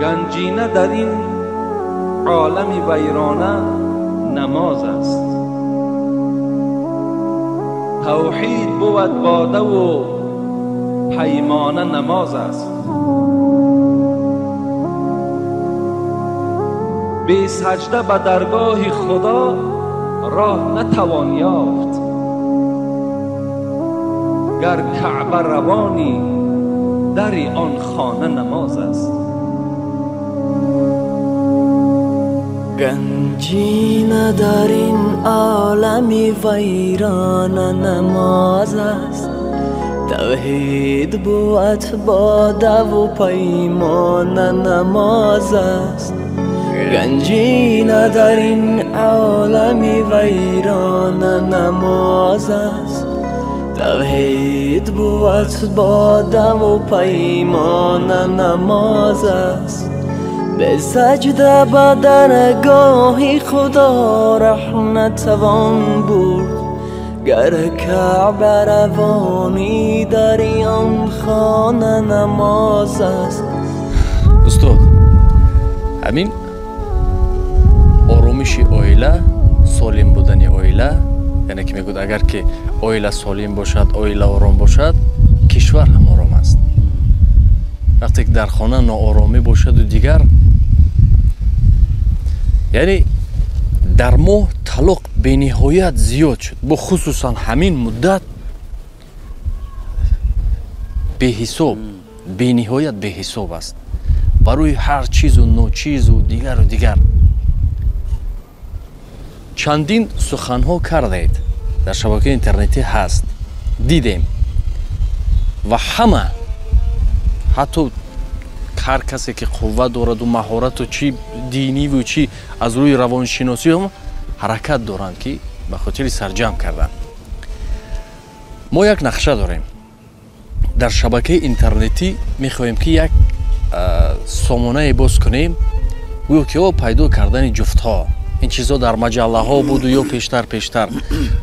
Ганҷина дар ин олами вайрона намоз аст. Тавҳид бувад бодаву паймона намоз аст. Бе саҷда ба даргоҳи Худо роҳ натавон ёфт. Гар Каъба равонӣ, дари он хона намоз аст. Ганҷина дар ин олами вайрона намоз аст. Тавҳид бувад бодаву паймона намоз аст. Ганҷина дар ин олами вайрона намоз аст. Тавҳид бувад бодаву паймона намоз аст. Бе саҷда ба даргоҳи Худо раҳ натавон бурд. Гар Каъба равонӣ, дари он хона намоз аст. Устод, ҳамин оромиши оила, солим будани оила, яъне ки мегӯяд, агар ки оила солим бошад, оила ором бошад, кишвар ҳам ором аст. Вақте ки дар хона нооромӣ бошаду дигар, яъне дар моҳ талоқ бениҳоят зиёд шуд. Бо хусусан ҳамин муддат беҳисоб, бениҳоят беҳисоб аст. Барои ҳар чизу ночизу дигару дигар. Чандин суханҳо кардаед, дар шабакаи интернетӣ ҳаст, дидем ва ҳама, ҳатто ҳар касе ки қувва дораду маҳорату чи диниву чи аз рӯи равоншиносӣ ҳаракат доранд, ки ба хотири сарҷамъ кардан. Мо як нақша дорем дар шабакаи интернетӣ, мехоҳем ки як сомонае боз кунем, гӯё ки о пайдо кардани ҷуфтҳо. Ин чизҳо дар маҷаллаҳо буду ё пештар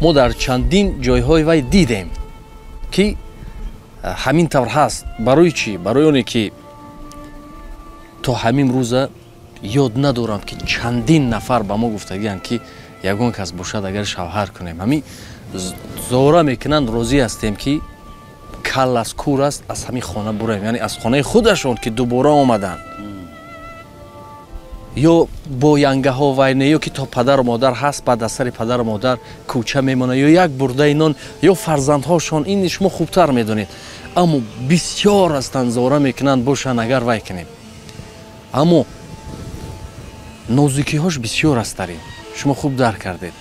мо дар чандин ҷойҳои вай дидем, ки ҳамин тавр ҳаст. Барои чӣ? Барои оне ки то ҳамин рӯза ёд надорам, ки чандин нафар ба мо гуфтагианд, ки ягон кас бошад, агар шавҳар кунем. Ҳамин зора мекунанд, розӣ ҳастем, ки кал аст, кур аст, аз ҳамин хона бураем, яъне аз хонаи худашон ки дубора омаданд, ё бо янгаҳо вай не, ё ки то падару модар ҳаст, баъд аз сари падару модар кӯча мемонад, ё як бурдаи нон, ё фарзандҳошон. Ин шумо хубтар медонед. Аммо бисёр ҳастанд, зора мекунанд, бошанд, агар вай кунем. Аммо нозукиҳош бисёр аст дар ин. Шумо хуб дарк кардед.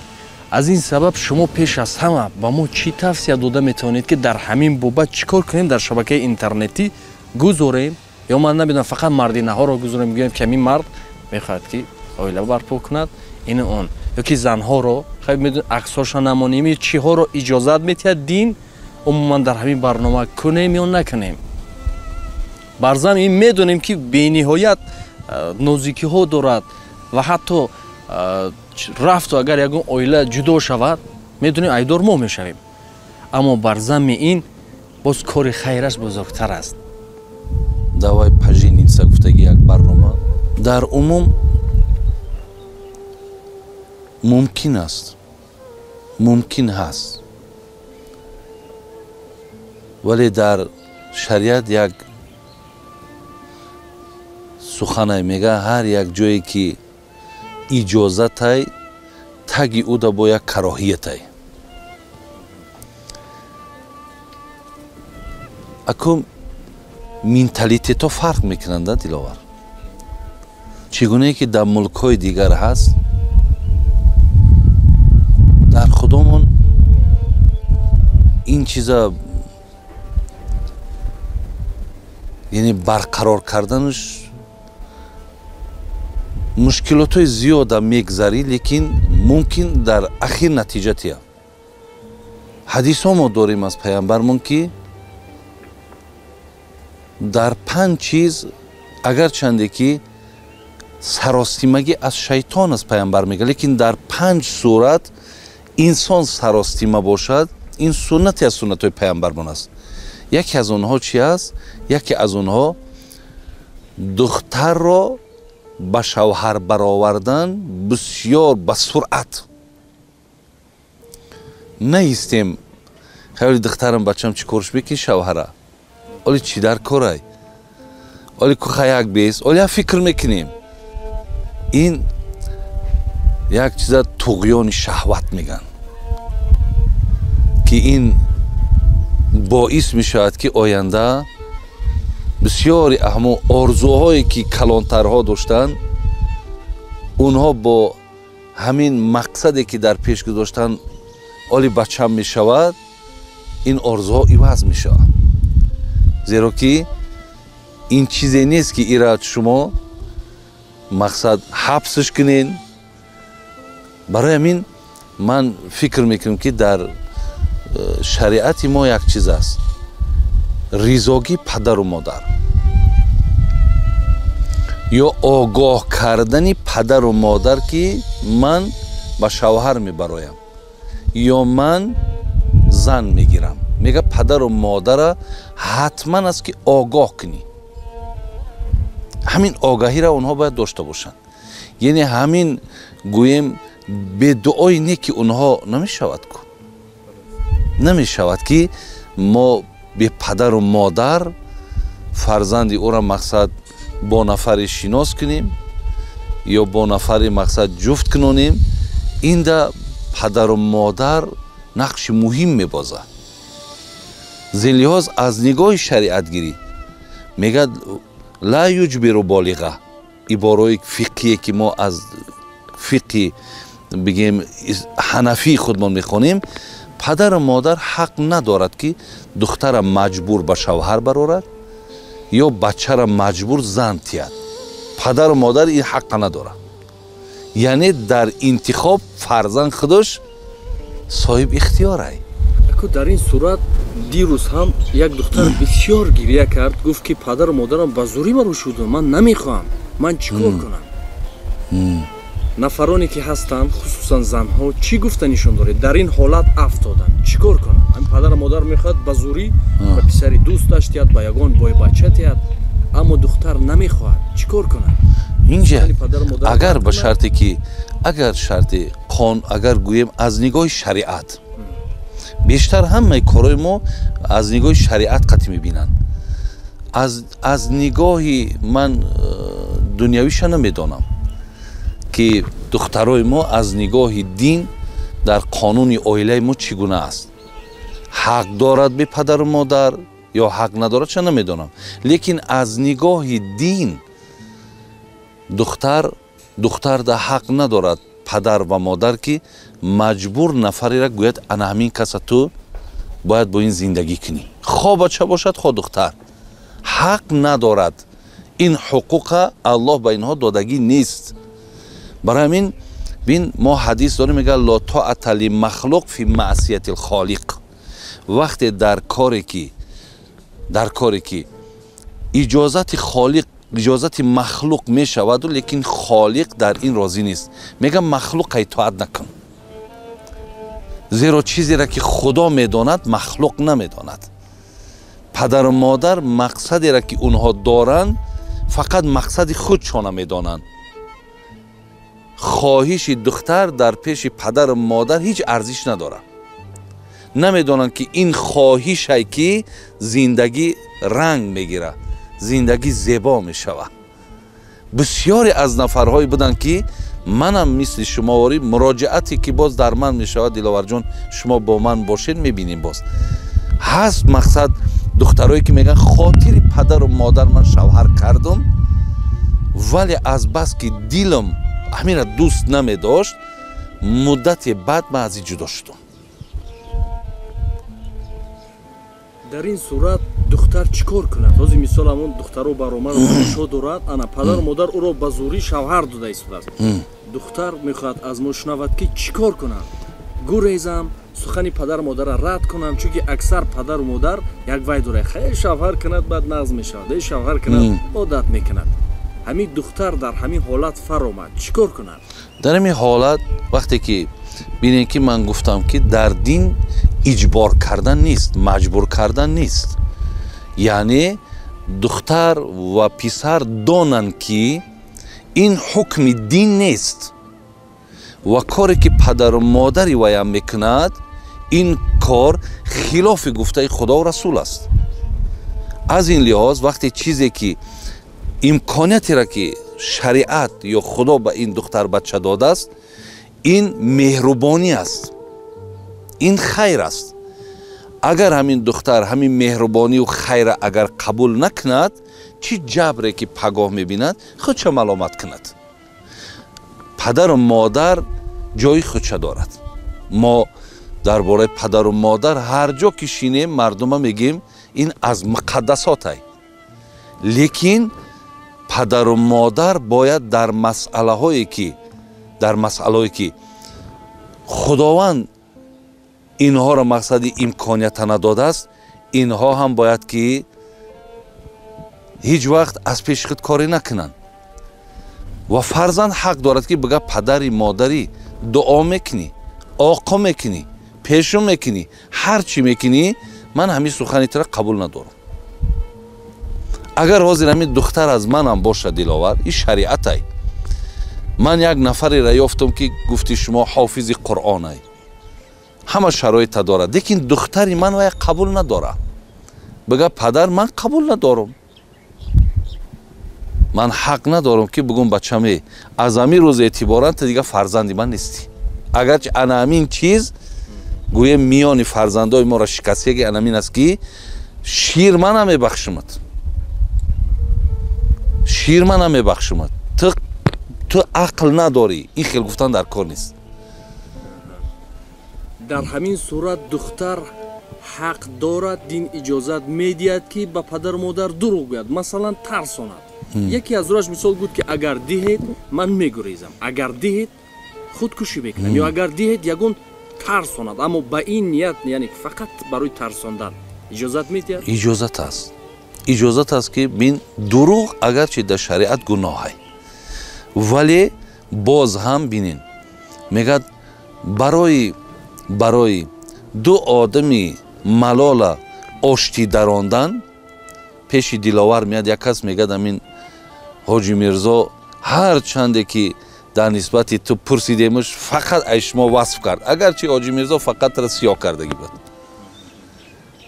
Аз ин сабаб шумо пеш аз ҳама ба мо чӣ тавсия дода метавонед, ки дар ҳамин бобат чӣ кор кунем, дар шабакаи интернетӣ гузорем, ё ман намедонам, фақат мардинаҳоро гузорем, гӯем, ки ҳамин мард мехоҳад, ки оила барпо кунад, ин он, ё ки занҳоро хай медон аксҳоша намонем, чиҳоро иҷозат метиҳад дин, умуман дар ҳамин барнома кунем ё накунем? Барзан ин медонем, ки бениҳоят нозикиҳо дорад ва ҳатто рафту агар ягон оила ҷудо шавад, медонем, айдор мо мешавем. Аммо бар замми ин боз кори хайраш бузургтар аст. Давай поженимся гуфтаги як барнома дар умум мумкин аст, мумкин ҳаст, вале дар шариат як суханай мега: ҳар як ҷое ки иҷозатай, таги уда бо як кароҳиятай. Акун менталитетҳо фарқ мекунанд, Диловар. Чӣ гунае ки дар мулкҳои дигар ҳаст, дар худомон ин чиза, яъне барқарор карданаш мушкилотҳои зиёда мегзарӣ, лекин мумкин дар ахир натиҷа тия. Ҳадисҳо мо дорем аз паямбармон, ки дар панҷ чиз, агарчанде ки саростимагӣ аз шайтон аст, паямбар мега, лекин дар панҷ сурат инсон саростима бошад, ин суннате аз суннатҳои паямбармон аст. Яке аз онҳо чи аст? Яке аз онҳо Духтарро ба шавҳар баровардан бисёр ба суръат наистем. Хеле духтарам бачам чӣ корш бекин шавҳара, оли чӣ дар корай, оли кухаяк бес, оли фикр мекунем. Ин як чиза туғёни шаҳват меган, ки ин боис мешавад, ки оянда бисёри ҳамон орзуҳое ки калонтарҳо доштанд, онҳо бо ҳамин мақсаде ки дар пеш гузоштанд, оли бачам мешавад, ин орзуҳо иваз мешавад. Зеро ки ин чизе нест, ки ира шумо мақсад ҳабсш кунен. Барои ҳамин ман фикр мекунам, ки дар шариати мо як чиз аст: ризогии падару модар ё огоҳ кардани падару модар, ки ман ба шавҳар мебароям ё ман зан мегирам. Мега падару модара ҳатман аст, ки огоҳ кунӣ. Ҳамин огаҳиро онҳо бояд дошта бошанд. Яъне ҳамин гӯем бедуои не, ки онҳо намешавад ку, намешавад, ки мо бе падару модар фарзанди ӯро мақсад бо нафаре шинос кунем ё бо нафаре мақсад ҷуфт кунонем. Инда падару модар нақши муҳим мебозад. Зин лиҳоз аз нигоҳи шариатгирӣ мегӯяд ла юҷбиру болиға, ибораи фиқҳие ки мо аз фиқҳи бигем ҳанафии худмон мехонем, падару модар ҳақ надорад, ки духтара маҷбур ба шавҳар барорад ё бачара маҷбур зан тиҳад. Падару модар ин ҳаққа надорад. Яъне дар интихоб фарзанд худаш соҳиб ихтиёрай. Аку дар ин сурат дирӯз ҳам як духтар бисёр гирия кард, гуфт, ки падару модарам ба зӯрӣ маро шуданд, ман намехоҳам, ман чӣ кор кунам? Нафароне ки ҳастанд, хусусан занҳо, чӣ гуфта нишон доред? Дар ин ҳолат афтоданд, чӣ кор кунанд? Ҳамин падару модар мехоҳад ба зӯрӣ ба писари дӯсташ тиҳад, ба ягон бойбача тиҳад, аммо духтар намехоҳад, чӣ кор кунад? Инҷа агар ба шарте ки агар шарти қон, агар гӯем аз нигоҳи шариат, бештар ҳамаи корҳои мо аз нигоҳи шариат қатъӣ мебинанд. Аз нигоҳи ман дунявиша намедонам, ки духтарои мо аз нигоҳи дин дар қонуни оилаи мо чӣ гуна аст, ҳақ дорад бе падару модар ё ҳақ надорад, ча намедонам. Лекин аз нигоҳи дин духтар да ҳақ надорад падар ва модар, ки маҷбур нафареро гӯяд ана ҳамин каса ту бояд бо ин зиндагӣ кунӣ, хо бача бошад, хо духтар, ҳақ надорад. Ин ҳуқуқа Аллоҳ ба инҳо додагӣ нест. Барои ҳамин бин мо ҳадис дорем, мегӯяд ло тоата лимахлуқ фи маъсияти лхолиқ. Вақте дар коре ки иҷозати холиқ, иҷозати махлуқ мешаваду, лекин холиқ дар ин розӣ нест, мегӯяд махлуқа итоат накун, зеро чизеро ки Худо медонад, махлуқ намедонад. Падару модар мақсадеро ки онҳо доранд, фақат мақсади худшона медонанд. Хоҳиши духтар дар пеши падару модар ҳеҷ арзиш надорад. Намедонанд, ки ин хоҳишае ки зиндагӣ ранг мегирад, зиндагӣ зебо мешавад. Бисёре аз нафарҳое буданд, ки манам мисли шумоворӣ муроҷиате ки боз дар ман мешавад, Диловарҷон, шумо бо ман бошед, мебинем. Боз ҳаст мақсад духтарое ки мегӯянд хотири падару модар ман шавҳар кардам, вале аз бас ки дилам ҳаминро дӯст намедошт, муддате баъд ман аз ин ҷудо шудам. Дар ин сурат духтар чӣ кор кунад? Ҳозир мисол ҳамон духтаро баромад шо дорад, ана падару модар ӯро ба зӯрӣ шавҳар дода истодааст. Духтар мехоҳад аз мо шунавад, ки чӣ кор кунад? Гурезам, сухани падару модарро рад кунам, чунки аксар падару модар як вай дорад, хеле шавҳар кунад баъд нағз мешавад, э шавҳар кунад одат мекунад. Ҳамин духтар дар ҳамин ҳолат фаромад, чӣ кор кунад? Дар ҳамин ҳолат вақте ки бинед, ки ман гуфтам, ки дар дин иҷбор кардан нест, маҷбур кардан нест. Яъне Духтар ва писар донанд, ки ин ҳукми дин нест ва коре ки падару модари ваям мекунад, ин кор хилофи гуфтаи Худову Расул аст. Аз ин лиҳоз, вақте чизе ки имкониятеро ки шариат ё Худо ба ин духтарбача додааст, ин меҳрубонӣ аст, ин хайр аст. Агар ҳамин духтар ҳамин меҳрубонию хайра агар қабул накунад, чӣ ҷабре ки пагоҳ мебинад, худша маломат кунад. Падару модар ҷои худша дорад. Мо дар бораи падару модар ҳар ҷо ки шинем, мардума мегӯем, ин аз муқаддасотай. Лекин падару модар бояд дар масъалаҳое ки Худованд инҳоро мақсади имконията надодааст, инҳо ҳам бояд ки ҳеҷ вақт аз пеши худ корӣ накунанд. Ва фарзанд ҳақ дорад, ки бига: «Падари модарӣ, дуо мекунӣ, оқо мекунӣ, пешу мекунӣ, ҳар чӣ мекунӣ, ман ҳамин сухани тура қабул надорам». Агар ҳозир ҳамин духтар аз манам бошад, Диловар, ин шариатай, ман як нафареро ёфтам, ки гуфти шумо ҳофизи Қуръонай, ҳама шароита дорад, лекин духтари ман вая қабул надорад, бига: «Падар, ман қабул надорам», ман ҳақ надорам ки бугум: «Бачаме, аз ҳамин рӯз эътиборан ту дига фарзанди ман нестӣ». Агарчи ана ҳамин чиз, гӯем, миёни фарзандои моро шикастяги анамин аст, ки шир ман намебахшимад, шир ман намебахшимад, ту ақл надорӣ. Ин хел гуфтан дар кор нест. Дар ҳамин сурат духтар ҳақ дорад, дин иҷозат медиҳад, ки ба падару модар дурӯғ гӯяд, масалан, тарсонад. Яке аз роҳаш, мисол, гуфт, ки агар диҳед, ман мегурезам, агар диҳед, худкушӣ мекунам, ё агар диҳед, ягон тарсонад, аммо ба ин ният, яъне фақат барои тарсондан иҷозат медиҳад? Иҷозат аст, иҷозат аст, ки бин, дурӯғ агарчи дар шариат гуноҳай, вале боз ҳам бинин, мегӯяд, барои ду одами малола оштӣ дарондан пеши Диловар меяд як кас, мегӯяд: «Амин Ҳоҷи Мирзо, ҳар чанде ки дар нисбати ту пурсидемуш, фақат ай шумо васф кард, агарчи Ҳоҷи Мирзо фақат тара сиёҳ кардагӣ буд».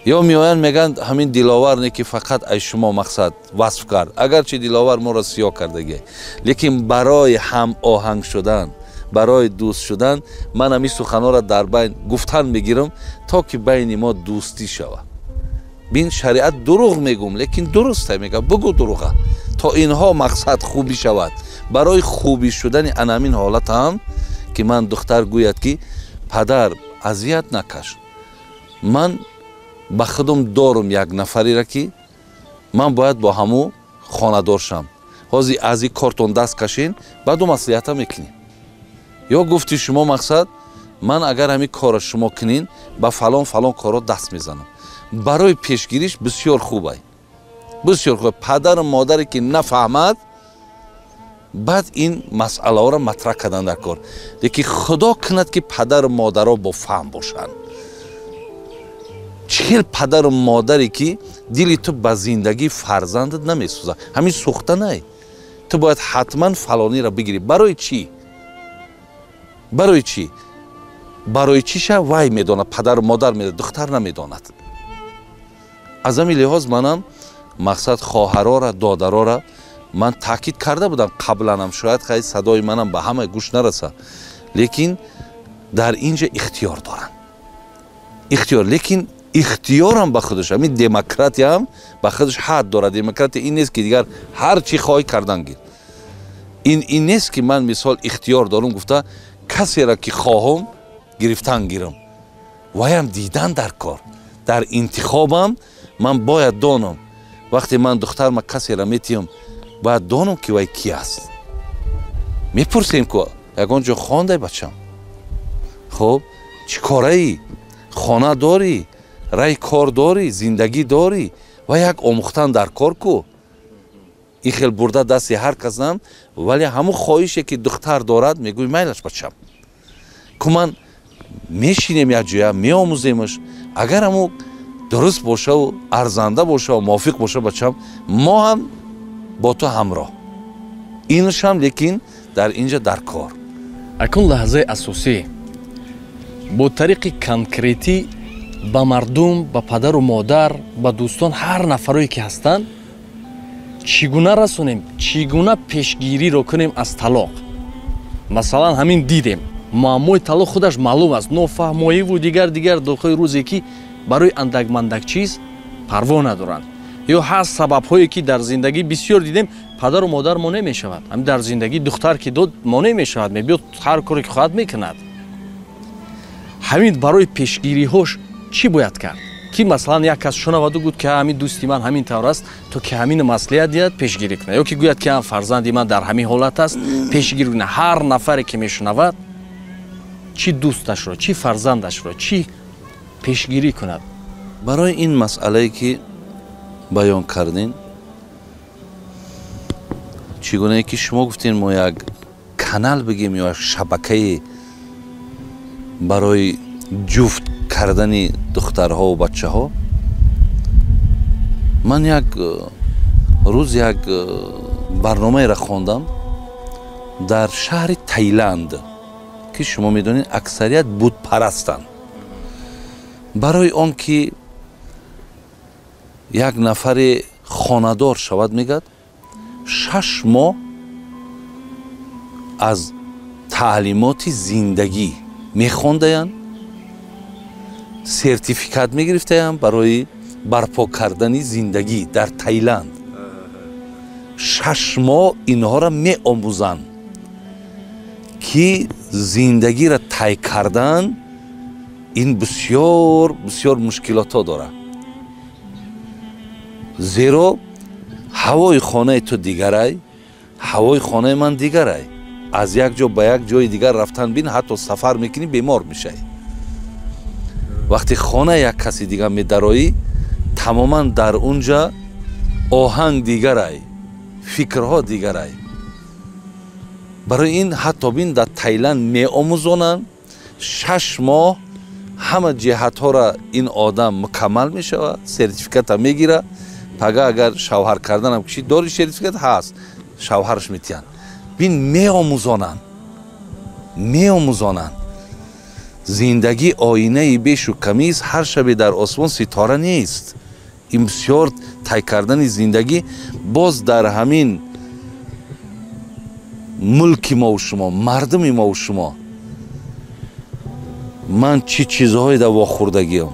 Ё меоянд, мегӯянд: «Ҳамин Диловар не, ки фақат ай шумо мақсад васф кард, агарчи Диловар моро сиёҳ кардагӣ». Лекин барои ҳамоҳанг шудан, барои дӯст шудан, ман ҳамин суханҳоро дар байн гуфтан мегирам, то ки байни мо дӯстӣ шавад. Бин, шариат дурӯғ мегӯм, лекин дуруста, мега, бугӯ дурӯға, то инҳо мақсад хубӣ шавад. Барои хубӣ шудани анамин ҳолат ҳам, ки ман духтар гӯяд, ки падар, азият накаш, ман ба худам дорум як нафареро, ки ман бояд бо ҳамӯ хонадор шам. Ҳозир аз ин кортон даст кашен, баъду маслиҳата мекунем. Ё гуфти шумо, мақсад, ман агар ҳамин корро шумо кунин, ба фалон фалон корро даст мезанам. Барои пешгириш бисёр хубай, бисёр хуб. Падару модаре ки нафаҳмад, баъд ин масъалаҳоро матраҳ кардан дар кор. Лекин Худо кунад, ки падару модаро бо фаҳм бошанд. Чӣ хел падару модаре ки дили ту ба зиндагии фарзандат намесӯзад, ҳамин сӯхта най, ту бояд ҳатман фалониро бигирӣ. Барои чӣ? Барои чӣ? Барои чиша вай медонад, падару модар медонад, духтар намедонад. Аз ҳамин лиҳоз манам, мақсад, хоҳарора, додарора ман таъкид карда будам қабланам. Шояд хай садои манам ба ҳама гӯш нарасад, лекин дар ин ҷа ихтиёр доранд, ихтиёр. Лекин ихтиёрам ба худаш, ҳамин демократияам ба худаш ҳад дорад. Демократия ин нест, ки дигар ҳар чӣ хоҳӣ кардан гир. Ин нест, ки ман, мисол, ихтиёр дорам гуфта, касеро ки хоҳам гирифтан гирам. Ваям дидан дар кор. Дар интихобам ман бояд донам. Вақте ман духтарма касеро метиҳам, бояд донам, ки вай ки аст. Мепурсем, ку ягон ҷо хондай, бачам? Хуб, чӣ кораӣ? Хона дорӣ? Рай кор дорӣ? Зиндагӣ дорӣ? Ва як омӯхтан дар кор ку. Ин хел бурда дасти ҳар касам, вале ҳамун хоҳише ки духтар дорад, мегӯй: «Майлаш, бачам ку, ман мешинем, якҷоя меомӯземаш». Агар ҳамун Дуруст бошаву арзанда бошаву мувофиқ боша, бачам, мо ҳам бо ту ҳамроҳ. Инашам лекин дар инҷа дар кор. Акун лаҳзаи асосӣ бо тариқи конкретӣ ба мардум, ба падару модар, ба дӯстон, ҳар нафарое ки ҳастанд, чӣ гуна расонем, чӣ гуна пешгириро кунем аз талоқ? Масалан, ҳамин дидем, муаммои талоқ худаш маълум аст, нофаҳмоиву дигар дигар дохои рӯзе ки барои андак-мандак чиз парво надоранд. Ё ҳаст сабабҳое ки дар зиндагӣ бисёр дидем, падару модар монеъ мешавад. Ҳамин дар зиндагӣ духтар ки дод монеъ мешавад, мебиёд ҳар коре ки хоҳад мекунад. Ҳамин барои пешгириҳош чӣ бояд кард? Ки масалан як кас шунаваду гӯд ки ҳамин дӯсти ман ҳамин тавр аст, то ки ҳамин маслиҳат диҳад, пешгирӣ кунад, ё ки гӯяд ки ҳам фарзанди ман дар ҳамин ҳолат аст, пешгирӣ кунад. Ҳар нафаре ки мешунавад, чӣ дӯсташро, чӣ фарзандашро, чӣ пешгирӣ кунад? Барои ин масъалае ки баён кардем, чӣ гунае ки шумо гуфтем, мо як канал бигем ё як шабакае барои ҷуфт кардани духтарҳову бачаҳо. Ман як рӯз як барномаеро хондам дар шаҳри Таиланд, ки шумо медонед аксарият будпарастанд. Барои он ки як нафаре хонадор шавад, мегӯяд, 6 моҳ аз таълимоти зиндагӣ мехондаянд, сертификат мегирифтаям барои барпо кардани зиндагӣ дар Таиланд. 6 моҳ инҳоро меомӯзанд ки зиндагиро тай кардан ин бисёр бисёр мушкилотҳо дорад. Зеро ҳавои хонаи ту дигарай, ҳавои хонаи ман дигарай. Аз як ҷо ба як ҷои дигар рафтан бин, ҳатто сафар мекунӣ, бемор мешавӣ. Вақте хона як каси дигар медароӣ, тамоман дар унҷа оҳанг дигарай, фикрҳо дигарай. Барои ин ҳатто бин дар Таиланд меомӯзонанд, 6 моҳ ҳама ҷиҳатҳоро ин одам мукаммал мешавад, сертификата мегирад. Пага агар шавҳар карданам кишид, дори сертификат ҳаст, шавҳараш метиҳанд. Бин меомӯзонанд, меомӯзонанд. Зиндагӣ оинаи бешу камист, ҳар шабе дар осмон ситора нест. Ин бисёр тай кардани зиндагӣ боз дар ҳамин мулки мову шумо, мардуми мову шумо. Ман чӣ чизҳое дар вохӯрдагиам,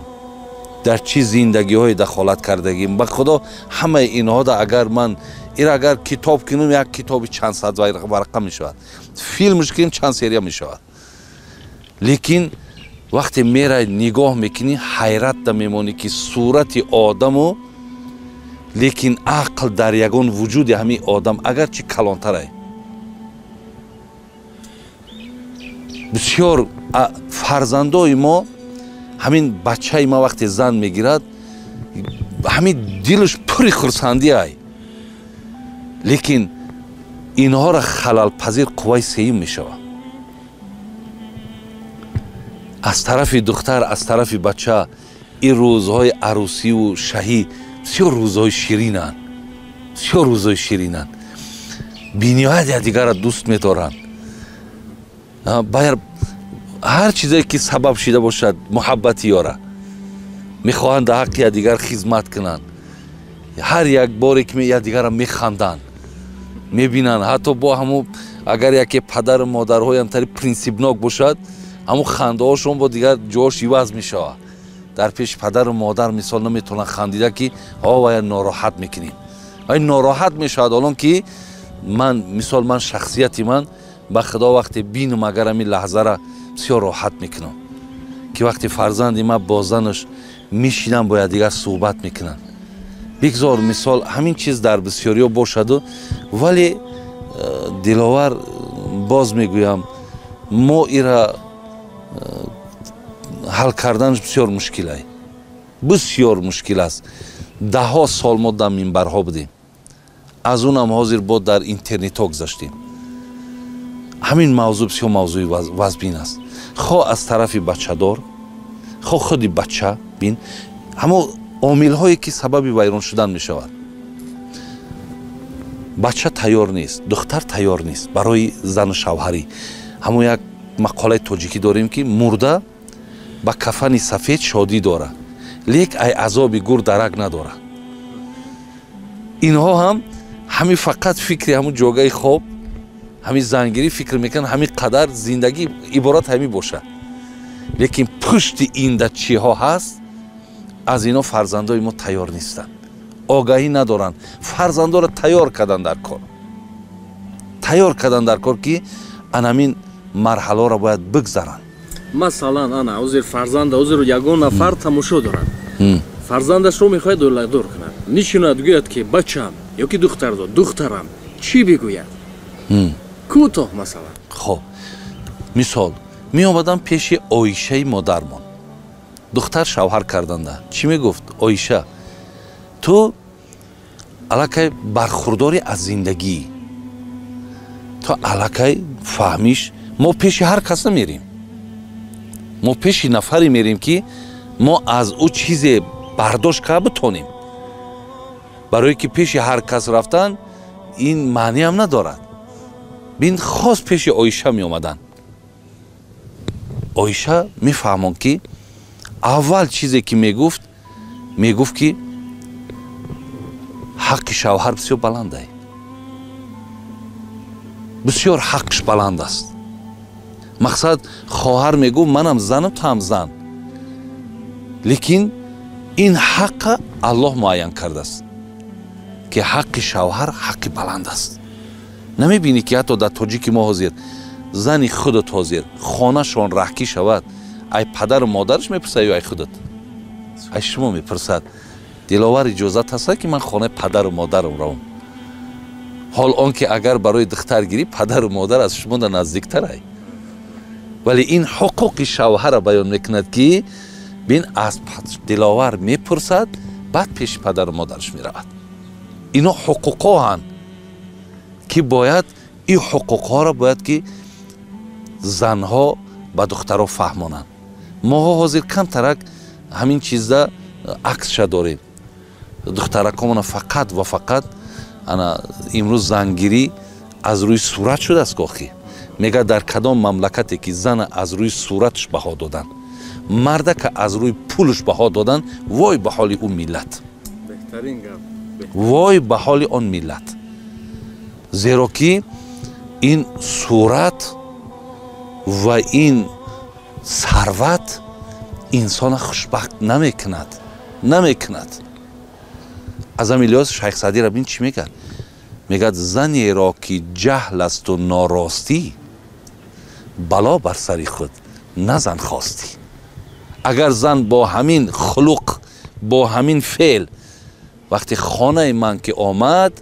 дар чӣ зиндагиҳое дахолат кардагиам. Ба худо ҳамаи инҳода агар ман ира агар китоб кунам, як китоби чанд сад варақа мешавад, филмш кунем чанд серия мешавад. Лекин вақте мерай нигоҳ мекунӣ, ҳайратда мемонӣ ки сурати одаму лекин ақл дар ягон вуҷуди ҳамин одам агарчи калонтарай. Бисёр фарзандои мо, ҳамин бачаи ма вақте зан мегирад, ҳамин дилаш пури хурсандӣ ай. Лекин инҳоро халалпазир қувваи сеюм мешавад. Аз тарафи духтар, аз тарафи бача ин рӯзҳои арӯсиву шаҳӣ бисёр рӯзҳои ширинанд, бисёр рӯзҳои ширинанд. Бениҳоят якдигарро дӯст медоранд. Ҳар чизе ки сабаб шида бошад муҳаббати ёра мехоҳанд дар ҳаққи якдигар хизмат кунанд. Ҳар як боре ки якдигарро механданд, мебинанд. Ҳатто бо ҳамун агар яке падару модарҳоям тари принсипнок бошад, ҳамун хандаҳошон бо дигар ҷош иваз мешавад. Дар пеши падару модар мисол наметавонанд хандида ки вая нороҳат мекунем. Вай нороҳат мешавад, ҳолон ки ман мисол ман шахсияти ман ба худо вақте бинам агар ҳамин лаҳзара бисёр роҳат мекунам, ки вақте фарзанди ман бо занаш мешинам, бо якдигар суҳбат мекунанд. Бигзор мисол ҳамин чиз дар бисёриҳо бошаду, вале Диловар боз мегӯям, мо ира ҳал карданаш бисёр мушкилай, бисёр мушкил аст. Даҳҳо сол мо дар минбарҳо будем, аз унам ҳозир бо дар интернетҳо гузаштем. Ҳамин мавзӯъ бисёр мавзӯи вазбин аст. Хо аз тарафи бачадор, хо худи бача бин, ҳамо Омилҳое ки сабаби вайрон шудан мешавад. Бача тайёр нест, духтар тайёр нест барои зану шавҳарӣ. Ҳамон як мақолаи тоҷикӣ дорем, ки мурда ба кафани сафед шодӣ дорад, лек ай азоби гур дарак надорад. Инҳо ҳам ҳамин фақат фикри ҳамун ҷогаи хоб, ҳамин зангирӣ фикр мекунанд, ҳамин қадар зиндагӣ иборат ҳамин бошад. Лекин пушти инда чиҳо ҳаст, аз ино фарзандои мо тайёр нестанд, огаҳӣ надоранд. Фарзандоро тайёр кардан дар кор, тайёр кардан дар кор, ки анамин марҳаларо бояд бигзаранд. Масалан, ана ҳозир фарзанда, ҳозир ягон нафар тамошо дорад, фарзандашро мехоҳад оиладор кунад, нишинад гӯяд ки бачам ё ки духтардо духтарам, чӣ бигӯяд кӯтоҳ масалан? Хоб, мисол меомадам пеши Оишаи модармон, духтар шавҳар карданда чӣ мегуфт? Оиша, ту аллакай бархурдори аз зиндагӣ, ту аллакай фаҳмиш. Мо пеши ҳар кас намерем, мо пеши нафаре мерем, ки мо аз ӯ чизе бардошт карда битонем. Барое ки пеши ҳар кас рафтан ин маъниам надорад. Бин, хос пеши Оиша меомаданд. Оиша мефаҳмон, ки аввал чизе ки мегуфт, мегуфт ки ҳаққи шавҳар бисёр баландай, бисёр ҳаққш баланд аст. Мақсад, хоҳар мегуфт, манам занам, ту ҳам зан, лекин ин ҳаққа Аллоҳ муайян кардааст, ки ҳаққи шавҳар ҳаққи баланд аст. Намебинӣ, ки ҳатто дар тоҷики мо ҳозир зани худат ҳозир хонашон раҳкӣ шавад, ай падару модараш мепурсад ё ай худат? Ай шумо мепурсад. Диловар, иҷозат ҳаста, ки ман хонаи падару модарам равам? Ҳол он ки агар барои духтар гирӣ, падару модар аз шумо да наздиктарай. Вале ин ҳуқуқи шавҳара баён мекунад, ки бин, аз Диловар мепурсад, баъд пеши падару модараш меравад. Ино ҳуқуқҳоанд, ки бояд ин ҳуқуқҳоро бояд ки занҳо ба духтаро фаҳмонанд. Моҳо ҳозир камтарак ҳамин чизда аксша дорем. Духтаракомона фақат ва фақат ана имрӯз зангирӣ аз рӯи сурат шудааст. Охи мегӯяд, дар кадом мамлакате ки зана аз рӯи сураташ баҳо доданд, мардака аз рӯи пулаш баҳо доданд, вой ба ҳоли ӯ миллат, вой ба ҳоли он миллат. Зеро ки ин сурат ва ин сарват инсона хушбахт намекунад, намекунад. Аз ҳамин лиҳоз Шайх Саъдира бин, чӣ мегӯяд? Мегӯяд, занеро ки ҷаҳл асту норостӣ, бало бар сари худ назан хостӣ. Агар зан бо ҳамин хулуқ, бо ҳамин феъл вақти хонаи ман ки омад,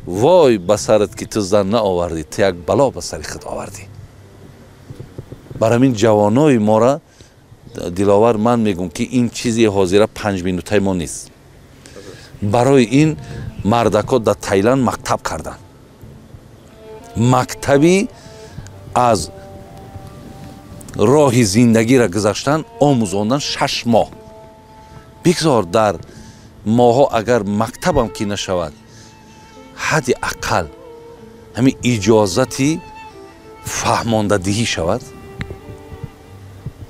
вой ба сарат, ки ту зан наовардӣ, ту як бало ба сари худ овардӣ. Бар ҳамин ҷавонои мора, Диловар, ман мегӯм, ки ин чизи ҳозира 5 минутаи мо нест. Барои ин мардако дар Таиланд мактаб карданд, мактаби аз роҳи зиндагиро гузаштан омӯзондан 6 моҳ. Бигзор дар моҳҳо агар мактабам ки нашавад, ҳадди ақал ҳамин иҷозати фаҳмондадиҳӣ шавад,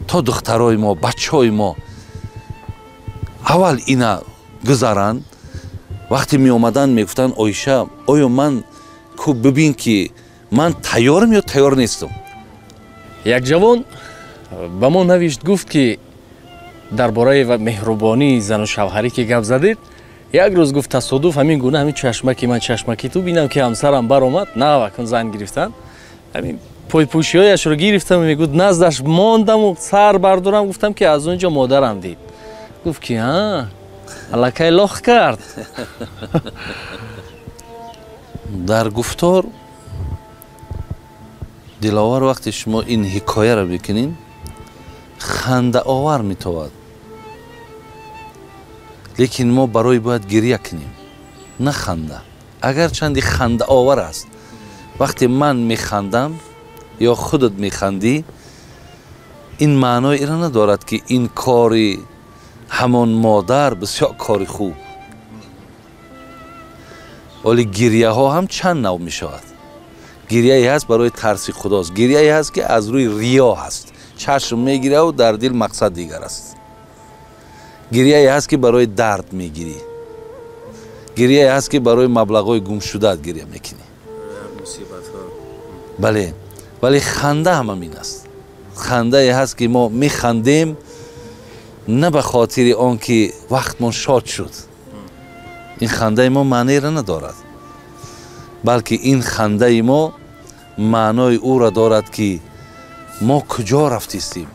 то духтарои мо, бачаҳои мо аввал ина гузаранд. Вақте меомаданд, мегуфтанд: «Оиша, оё ман ку бибин, ки ман тайёрам ё тайёр нестам?» Як ҷавон ба мо навишт, гуфт ки дар бораи меҳрубонии зану шавҳарӣ ки гап задед, як рӯз, гуфт, тасодуф ҳамин гуна ҳамин чашмаки ман, чашмаки ту, бинам ки ҳамсарам баромад, навакун зан гирифтан, ҳамин пойпӯшиҳояшро гирифтам, мегуфт, наздаш мондаму сар бардорам, гуфтам ки аз он ҷо модарам дид, гуфт ки а аллакай лох кард. Дар гуфтор, Диловар, вақте шумо ин ҳикояро мекунед, хандаовар метавад, лекин мо барои бояд гиря кунем, на ханда. Агарчанди хандаовар аст, вақте ман механдам ё худат механдӣ, ин маънои инро надорад, ки ин кори Ҳамон модар бисёр кори хуб. Вале гирьяҳо ҳам чанд нав мешавад. Гирьяе ҳаст барои тарси худост, гирьяе ҳаст ки аз рӯи риё ҳаст, чашм мегиряву дар дил мақсад дигар аст. Гирьяе ҳаст ки барои дард мегирӣ, гирьяе ҳаст ки барои маблағҳои гумшудаат гирья мекунӣ. Бале, вале ханда ҳам ҳамин аст. Хандае ҳаст ки мо механдем на ба хотири он ки вақтмон шод шуд. Ин хандаи мо маънеро надорад, балки ин хандаи мо маънои ӯро дорад ки мо куҷо рафтистем,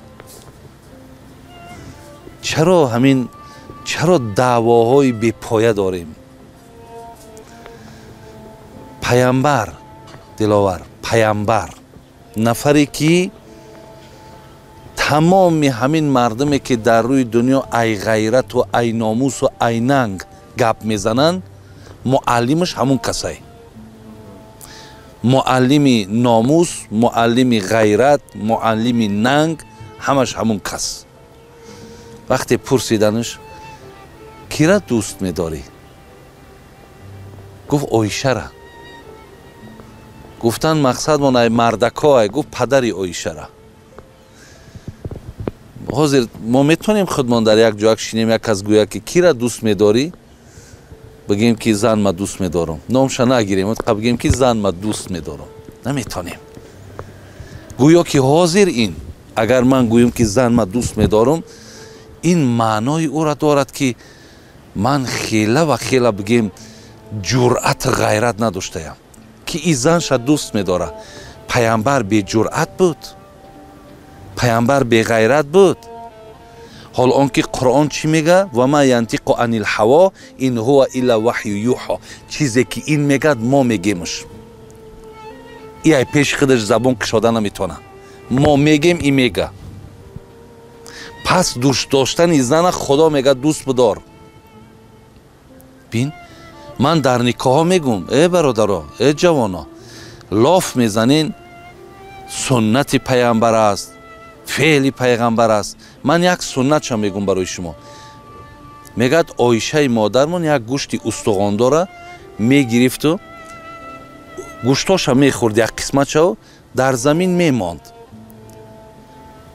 чаро ҳамин, чаро даъвоҳои бепоя дорем. Паямбар Диловар, паямбар нафаре ки тамоми ҳамин мардуме ки дар рӯи дунё ай ғайрату ай номусу ай нанг гап мезананд, муаллимаш ҳамун касай. Муаллими номус, муаллими ғайрат, муаллими нанг, ҳамаш ҳамун кас. Вақте пурсиданаш кира дӯст медорӣ, гуфт Оишара. Гуфтанд мақсадмон ай мардакоай, гуфт падари Оишара. Ҳозир мо метавонем худмон дар як ҷояк шинем, як кас гӯяд ки кира дӯст медорӣ, бигем ки зан ма дӯст медорам, номша нагирем, бигем ки зан ма дӯст медорам, наметавонем. Гӯё ки ҳозир ин агар ман гӯям ки зан ма дӯст медорам, ин маънои ӯро дорад ки ман хела ва хела бигем ҷуръат ғайрат надоштаям ки ин занша дӯст медорад. Паямбар беҷуръат буд, паямбар беғайрат буд. Ҳол он ки Қуръон чӣ мега? Ва ма янтиқу анил ҳаво ин ҳува илла ваҳю юҳо. Чизе ки ин мегад, мо мегемш. И ай пеши худаш забон кушода наметавона. Мо мегем, и мега. Пас дӯст доштани зана Худо мега дӯст бидор. Бин, ман дар никоҳҳо мегӯм, э бародаро, э ҷавоно, лоф мезанен, суннати паямбар аст, феъли пайғамбар аст. Ман як суннатша мегӯм барои шумо. Мегӯяд Оишаи модармон як гӯшти устуғондора мегирифту гӯштоша мехӯрд, як қисматшао дар замин мемонд.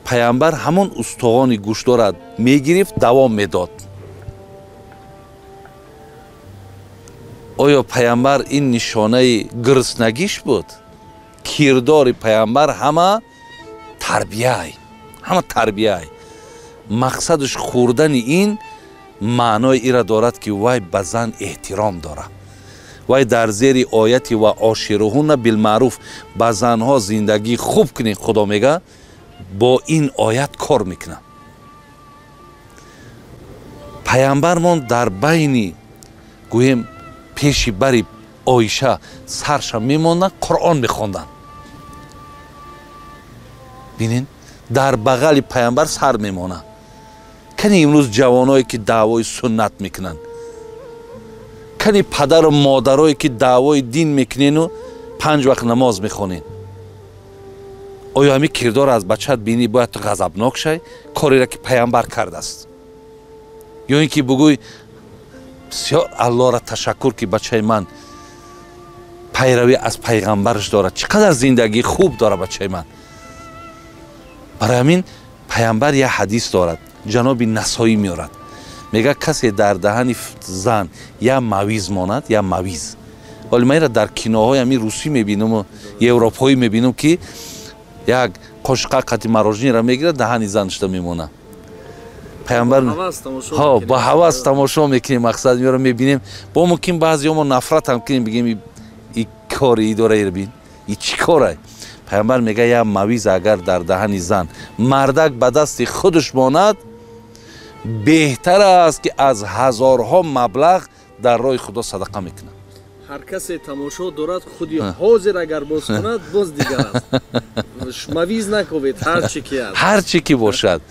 Пайғамбар ҳамон устуғони гӯштдора мегирифт, давом медод. Оё пайғамбар ин нишонаи гурснагиш буд? Кирдори пайғамбар ҳама тарбияй, ҳама тарбияй. Мақсадаш хӯрдани ин маънои ира дорад ки вай ба зан эҳтиром дорад. Вай дар зери ояти ва ошируҳунна билмаъруф, ба занҳо зиндагӣ хуб кунед, Худо мега, бо ин оят кор мекунад. Пайғамбармон дар байни гӯем пеши бари Оиша сарша мемонданд, Қуръон мехонданд. Бинен, дар бағали пайғамбар сар мемонад. Кани имрӯз ҷавоное ки даъвои суннат мекунанд, кани падару модарое ки даъвои дин мекунену панҷ вақт намоз мехонед, оё ҳамин кирдор аз бачаат бинӣ бояд ту ғазабнок шай, кореро ки пайғамбар кардааст? Ё ин ки бугӯй бисёр Аллоҳро ташаккур ки бачаи ман пайравӣ аз пайғамбараш дорад, чӣ қадар зиндагии хуб дорад бачаи ман. Барои ҳамин пайғамбар як ҳадис дорад, ҷаноби Насоӣ меорад, мегӯяд касе дар даҳани зан як мавиз монад, як мавиз. Вале ман инро дар киноҳои ҳамин русӣ мебинаму европоӣ мебинам ки як қошиқа қати марожниро мегирад, даҳани занашда мемонад. Пайғамбар ба ҳавас тамошо мекунем, мақсад меорам мебинем. Бо мумкин баъзеҳо мо нафрат ҳам кунем, бигем и кори и дора бин, и чӣ корай? Пайғамбар мегӯяд як мавиз агар дар даҳани зан мардак ба дасти худаш монад, беҳтар аст ки аз ҳазорҳо маблағ дар роҳи Худо садақа мекунад. Ҳар касе тамошо дорад, худи ҳозир агар боз кунад, боз дигар аст. Мавиз накунед, ҳар чӣ ки аст, ҳар чӣ ки бошад.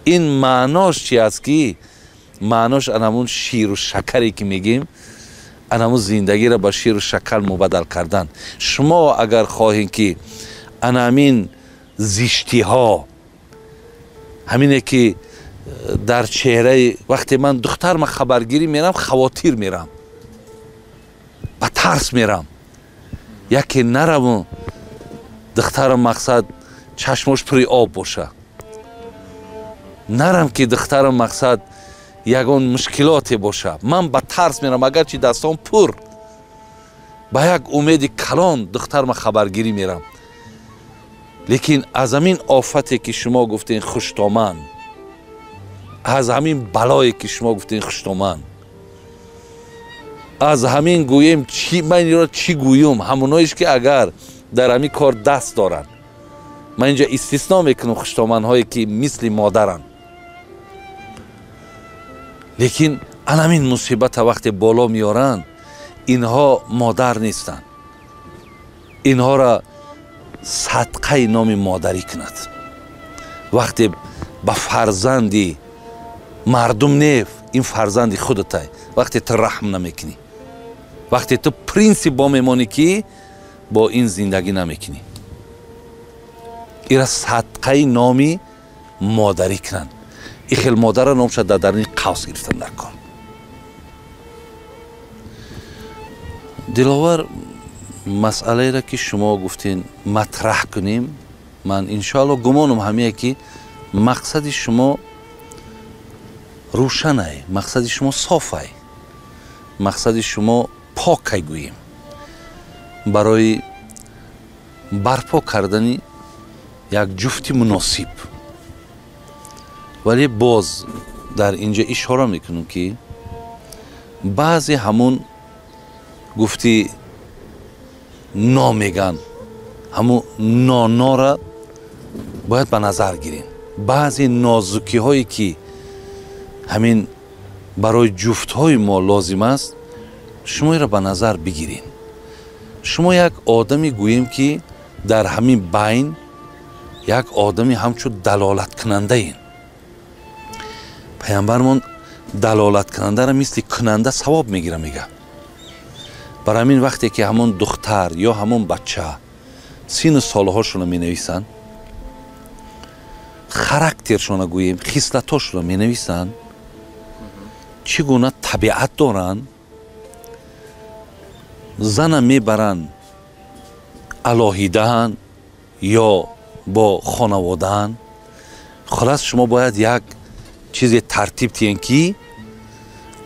Ин маънош чи аст? Ки маънош анамун ширу шакаре ки мегем, анамун зиндагиро ба ширу шакар мубаддал кардан. Шумо агар хоҳед ки анамин зиштиҳо, ҳамине ки Дар чеҳраи вақте ман духтарма хабаргирӣ мерам, хавотир мерам, ба тарс мерам, яке нараву духтарам мақсад чашмош пури об боша, нарам ки духтарам мақсад ягон мушкилоте боша. Ман ба тарс мерам, агарчи дастон пур, ба як умеди калон духтарма хабаргирӣ мерам. Лекин аз ҳамин офате ки шумо гуфтен хуштоман, аз ҳамин балое ки шумо гуфтен хуштоман, аз ҳамин гӯем чи ман инро чӣ гӯюм, ҳамоноиш ки агар дар ҳамин кор даст доранд, ман инҷа истисно мекунам хуштоманҳое ки мисли модаранд. Лекин анамин мусибата вақте боло меоранд, инҳо модар нестанд, инҳоро садқаи номи модарӣ кунад. Вақте ба фарзанди мардум нев, ин фарзанди худатай, вақте ту раҳм намекунӣ, вақте ту принсип бо мемонӣ ки бо ин зиндагӣ намекунӣ, ира садқаи номи модарӣ кунанд. И хел модара номша дар даруни қавс гирифтан дар кор. Диловар, масъалаеро ки шумо гуфтен матраҳ кунем, ман иншоалло гумонам ҳамие ки мақсади шумо рӯшанай, мақсади шумо софай, мақсади шумо покай гӯем барои барпо кардани як ҷуфти муносиб. Вале боз дар инҷа ишора мекунам ки баъзе ҳамун гуфти но меган, ҳамун нонора бояд ба назар гирем. Баъзе нозукиҳое ки ҳамин барои ҷуфтҳои мо лозим аст, шумо инро ба назар бигирем. Шумо як одами гӯем ки дар ҳамин байн як одами ҳамчун далолаткунандаем. Пайғамбармон далолаткунандаро мисли кунанда савоб мегира, мега. Бар ҳамин вақте ки ҳамон духтар ё ҳамон бача сину солҳошонро менависанд, характершонро гӯем, хислатошонро менависанд, чӣ гуна табиат доранд, зана мебаранд алоҳидаанд ё бо хонаводаанд. Хулас шумо бояд як чизе тартиб диҳем ки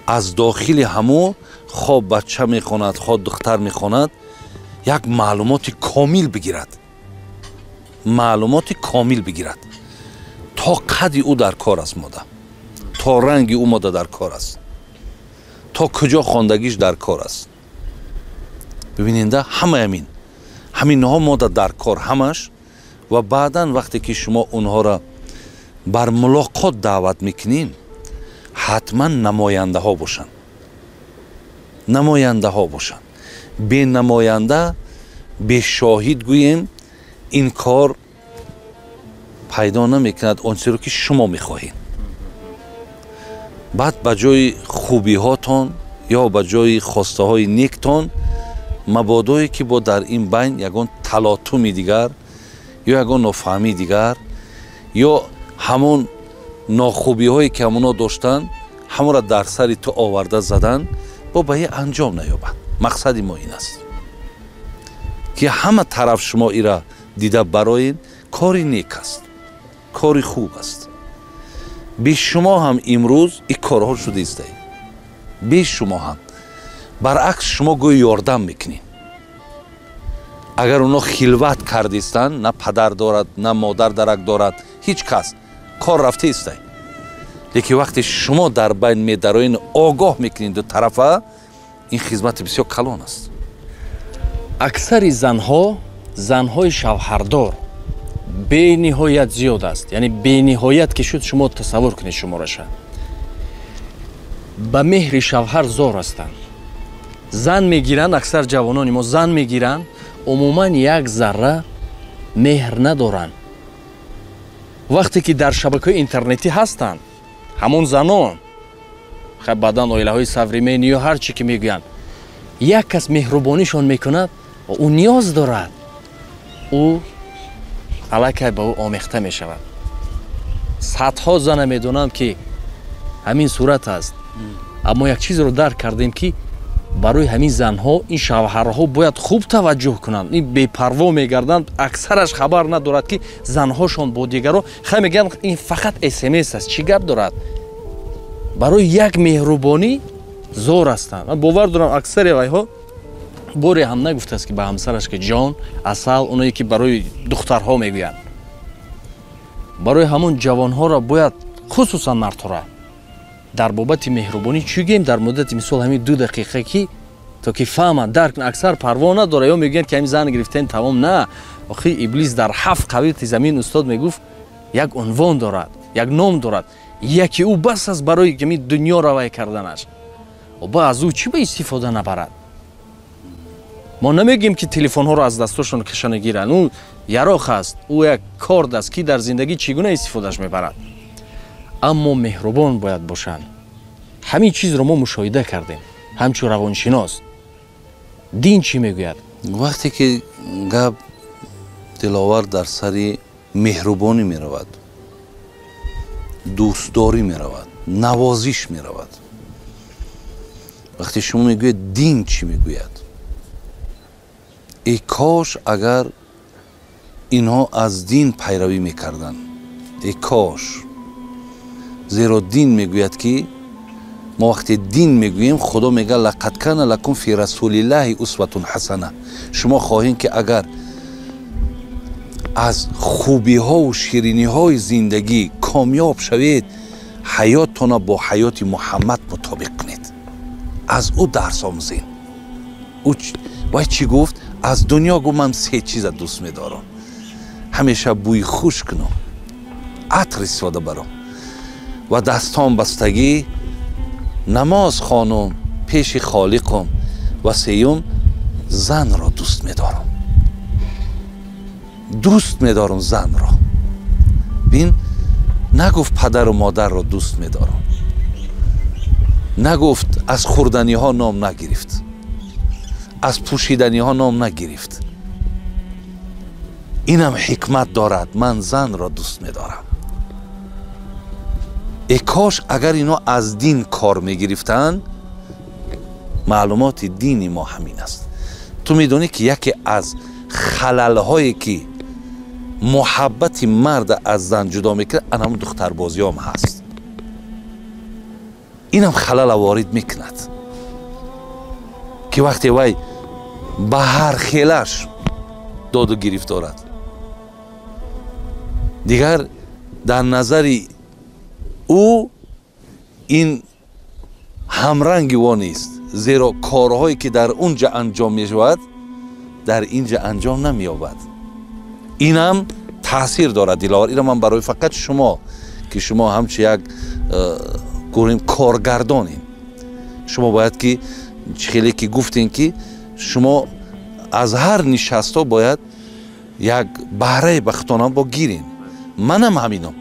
аз дохили ҳамо хо бача мехонад, хо духтар мехонад, як маълумоти комил бигирад, маълумоти комил бигирад. То қадди ӯ дар кор аст мода, то ранги ӯ мода дар кор аст, то куҷо хондагиш дар кор аст. Бибиненда ҳамаи ҳамин ҳаминҳо мода дар кор ҳамаш. Ва баъдан вақте ки шумо онҳоро бар мулоқот даъват мекунем, ҳатман намояндаҳо бошанд, намояндаҳо бошанд. Бенамоянда, бешоҳид гӯем, ин кор пайдо намекунад он чизеро ки шумо мехоҳед. Баъд ба ҷои хубиҳотон ё ба ҷои хостаҳои нектон мабодое ки бо дар ин байн ягон талотуми дигар ё ягон нофаҳмии дигар ё ҳамон нохубиҳое ки ҳамоно доштанд, ҳамонро дар сари ту оварда задан, бо ба е анҷом наёбад. Мақсади мо ин аст ки ҳама тараф шумо ира дида бароед, кори нек аст, кори хуб аст. Бе шумо ҳам имрӯз ин корҳо шуда истаед, бе шумо ҳам. Баръакс шумо гӯё ёрдам мекунед. Агар оно хилват кардистанд, на падар дорад, на модар дарак дорад, ҳеҷ кас, кор рафта истай. Лекин вақте шумо дар байн медароен, огоҳ мекунед ду тарафа, ин хизмати бисёр калон аст. Аксари занҳо, занҳои шавҳардор бениҳоят зиёд аст. Яъне бениҳоят ки шуд, шумо тасаввур кунед шумораша. Ба меҳри шавҳар зор ҳастанд. Зан мегиранд, аксар ҷавонони мо зан мегиранд, умуман як зарра меҳр надоранд. Вақте ки дар шабакаҳои интернетӣ ҳастанд, ҳамон занон, хай баъдан оилаҳои современни ё ҳар чӣ ки мегӯянд, як кас меҳрубонишон мекунад ва ӯ ниёз дорад, ӯ аллакай ба ӯ омехта мешавад. Садҳо зана медонам, ки ҳамин сурат аст. Аммо як чизро дарк кардем, ки барои ҳамин занҳо ин шавҳарҳо бояд хуб таваҷҷӯҳ кунанд. Ин бепарво мегарданд, аксараш хабар надорад, ки занҳошон бо дигаро хай мегӯянд, ин фақат смс аст, чӣ гап дорад. Барои як меҳрубонӣ зор ҳастанд. Ман бовар дорам, аксари вайҳо боре ҳам нагуфтааст, ки ба ҳамсараш, ки ҷон, асал, оное ки барои духтарҳо мегӯянд. Барои ҳамон ҷавонҳоро бояд, хусусан мардҳоро, дар бобати меҳрубонӣ чӣ гӯем дар муддати мисол ҳамин 2 дақиқа, ки то ки фаҳманд, дарк. Аксар парво надора ё мегӯянд, ки ҳамин зан гирифтем, тамом. На, охи Иблис дар 7 қавити замин, устод мегуфт, як унвон дорад, як ном дорад, яке ӯ бас аст барои ҳамин дунё равай карданаш. Ба аз ӯ чӣ ба истифода набарад? Мо намегӯем, ки телефонҳоро аз дастошон кашана гиранд. Ӯ яроқ аст, ӯ як корд аст, ки дар зиндагӣ чӣ гуна истифодаш мебарад. Аммо меҳрубон бояд бошанд. Ҳамин чизро мо мушоҳида кардем ҳамчун равоншинос. Дин чӣ мегӯяд? Вақте ки гап, Диловар, дар сари меҳрубонӣ меравад, дӯстдорӣ меравад, навозиш меравад, вақте шумо мегӯяд, дин чӣ мегӯяд, эй кош агар инҳо аз дин пайравӣ мекарданд, эй кош. Зеро дин мегӯяд, ки мо вақте дин мегӯем, Худо мегӯяд: لقد كان لكم في رسول الله أسوة حسنة. Шумо хоҳем, ки агар аз хубиҳову шириниҳои зиндагӣ комёб шавед, ҳаёттона бо ҳаёти Муҳаммад мутобиқ кунед, аз ӯ дарс омӯзед. Вай чӣ гуфт? Аз дунё гуфт: ман се чиза дӯст медорам: ҳамеша бӯи хуш кунам, атр истифода барам ва дастон бастагӣ намоз хонум пеши Холиқам, ва сеюм, занро дӯст медорам, дӯст медорам занро. Бин, нагуфт падару модарро дӯст медорам, нагуфт, аз хӯрданиҳо ном нагирифт, аз пӯшиданиҳо ном нагирифт. Инам ҳикмат дорад: ман занро дӯст медорам. Э кош агар ино аз дин кор мегирифтанд. Маълумоти дини мо ҳамин аст. Ту медонӣ, ки яке аз халалҳое, ки муҳаббати марда аз зан ҷудо мекунад, ана ҳамун духтарбозиҳом ҳаст. Инам халала ворид мекунад, ки вақте вай ба ҳар хелаш доду гирифт дорад, дигар дар назари ӯ ин ҳамранги во нест, зеро корҳое, ки дар он ҷа анҷом мешавад, дар ин ҷа анҷом намеёбад. Инам таъсир дорад, Диловар. Ина ман барои фақат шумо, ки шумо ҳамчун як гӯрем коргардонем, шумо бояд ки чӣ хеле ки гуфтем, ки шумо аз ҳар нишастҳо бояд як баҳрае ба худтонам бо гирем. Манам ҳамином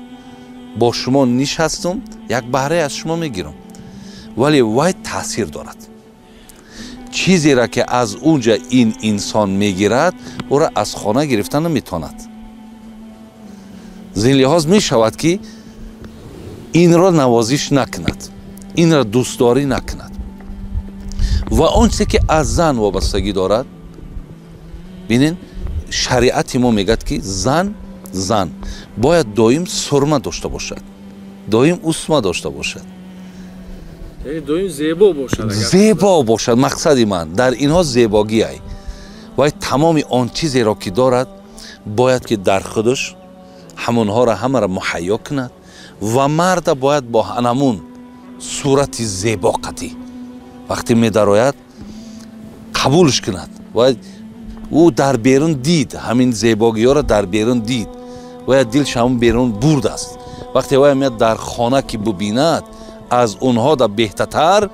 бо шумо нишастум, як баҳрае аз шумо мегирам, вале вай таъсир дорад. Чизеро, ки аз унҷа ин инсон мегирад, ӯро аз хона гирифта наметавонад. Зин лиҳоз мешавад, ки инро навозиш накунад, инро дӯстдорӣ накунад. Ва он чизе, ки аз зан вобастагӣ дорад, бинен, шариати мо мегӯяд, ки зан бояд доим сурма дошта бошад, доим усма дошта бошад. Доим зебо бошад. Зебо бошад. Мақсади ман дар инҳо зебогиай. Вай тамоми он чизеро, ки дорад, бояд ки дар худаш ҳамонҳоро ҳамаро муҳайё кунад. Ва марда бояд бо ҳанамун сурати зебо қатӣ вақте медарояд, қабулш кунад. Ва ӯ дар берун дид, ҳамин зебогиҳоро дар берун дид, бояд дилш ҳамун берун бурдааст. Вақте вай меяд дар хона, ки бубинад аз онҳо да беҳтатар,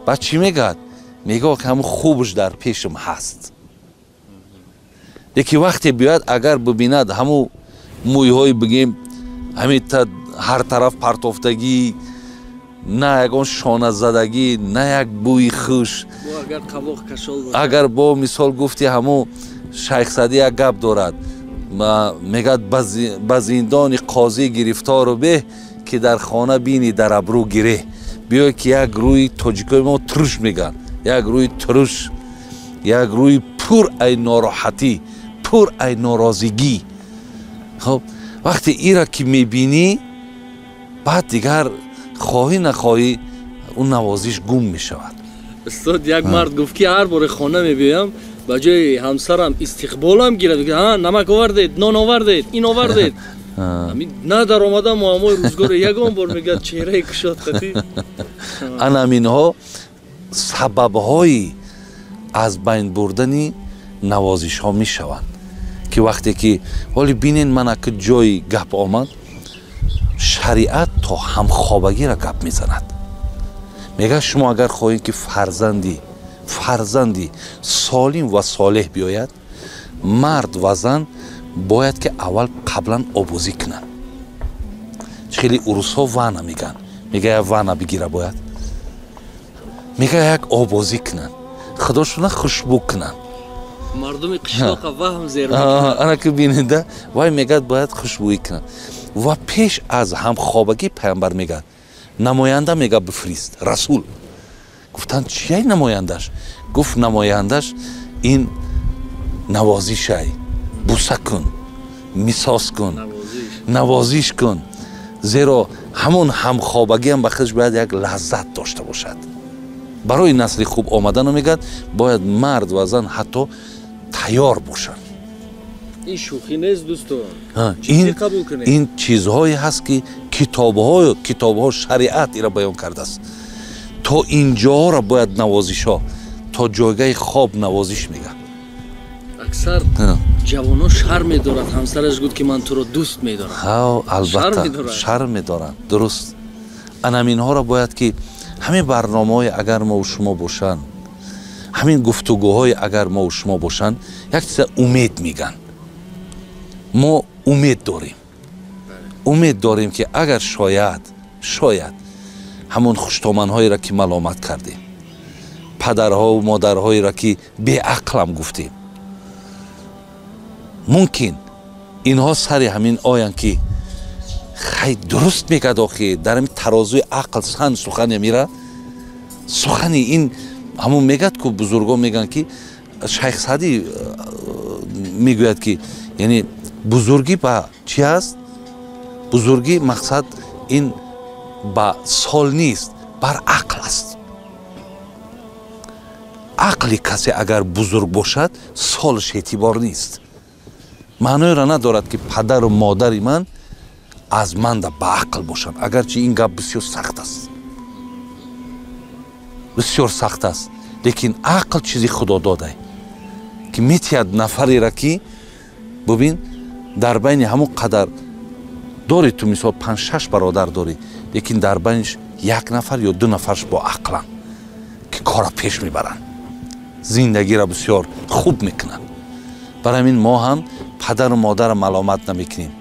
баъд чӣ мегӯяд? Мегӯяд, ки ҳамун хубш дар пешам ҳаст. Лекин вақте биёяд, агар бубинад ҳамун мӯйҳои, бигем, ҳамин ҳар тараф партофтагӣ, на ягон шоназадагӣ, на як бӯи хуш, агар бо мисол гуфти ҳамун Шайхсадӣ як гап дорад. Мегӯяд ба зиндони қозӣ гирифтору беҳ, ки дар хона бини дар абрӯ гиреҳ. Биёй ки як рӯи тоҷикои мо туруш мегӯянд, як рӯи туруш, як рӯи пур ай нороҳатӣ, пур ай норозигӣ. Хоб вақте ира ки мебинӣ, баъд дигар хоҳӣ нахоҳӣ ӯ навозиш гум мешавад. Устод, як мард гуфт ки ҳар боре хона мебиёям, ба ҷои ҳамсарам истиқболам гирад, ҳа намак овардед, нон овардед, ин овардед. На дар омада муаммои рӯзгоре ягон бор мегӯяд чеҳраи кушод қатӣ. Ана ҳаминҳо сабабҳои аз байн бурдани навозишҳо мешаванд, ки вақте ки ҳоли бинен ман ака ҷои гап омад, шариат то ҳамхобагиро гап мезанад. Мегӯяд шумо агар хоҳед ки фарзанди солим ва солеҳ биёяд, мард ва зан бояд ки аввал қаблан обозӣ кунанд. Хеле урусҳо вана мегӯянд, мегӯяд як вана бигира бояд, мегӯяд як обозӣ кунанд, худошона хушбӯ кунанд. Мардуми қишлоқа ваҳм зер ана ки бинеда вай мегӯяд бояд хушбӯӣ кунанд. Ва пеш аз ҳамхобагӣ пайғамбар мегӯяд намоянда мегӯяд бифирист расул. Гуфтанд чияй намояндаш? Гуфт намояндаш ин навозишай, буса кун, мисоз кун, навозиш кун, зеро ҳамон ҳамхобагиам ба худаш бояд як лаззат дошта бошад. Барои насли хуб омадану мегӯяд бояд мард ва зан ҳатто тайёр бошанд. Ин шӯхӣ нест дӯстон, ин чизҳое ҳаст ки китобҳо шариат ира баён кардааст. То инҷоҳоро бояд навозишҳо, то ҷойгаи хоб навозиш мегӯяд. Аксар ҷавонон шарм медорад, ҳамсараш гуфт ки ман туро дӯст медорам. Албатта шарм медоранд, дуруст. Ана ҳаминҳоро бояд ки ҳамин барномаҳое агар мову шумо бошанд, ҳамин гуфтугӯҳое агар мову шумо бошанд, як чиза умед мегӯянд. Мо умед дорем, умед дорем ки агар шояд ҳамон хуштоманҳоеро ки маломат кардем, падарҳову модарҳоеро ки беақлам гуфтем, мумкин инҳо сари ҳамин оянд ки хай дуруст мегӯяд, охи дар ҳамин тарозуи ақл сан сухане мера, сухани ин ҳамон мегӯяд ку бузургон мегӯянд ки Шайх Саъдӣ мегӯяд ки яъне бузургӣ ба чи аст? Бузургӣ мақсад ин ба сол нест, бар ақл аст. Ақли касе агар бузург бошад, солаш эътибор нест. Маъноеро надорад ки падару модари ман аз манда ба ақл бошанд, агарчи ин гап бисёр сахт аст, бисёр сахт аст, лекин ақл чизи худододай ки метиҳад нафареро ки бубин дар байни ҳамон қадар дори ту мисол 5-6 бародар дорӣ, лекин дар байниш як нафар ё ду нафарш бо ақланд ки корро пеш мебаранд, зиндагиро бисёр хуб мекунанд. Барои ҳамин мо ҳам падару модарро маломат намекунем.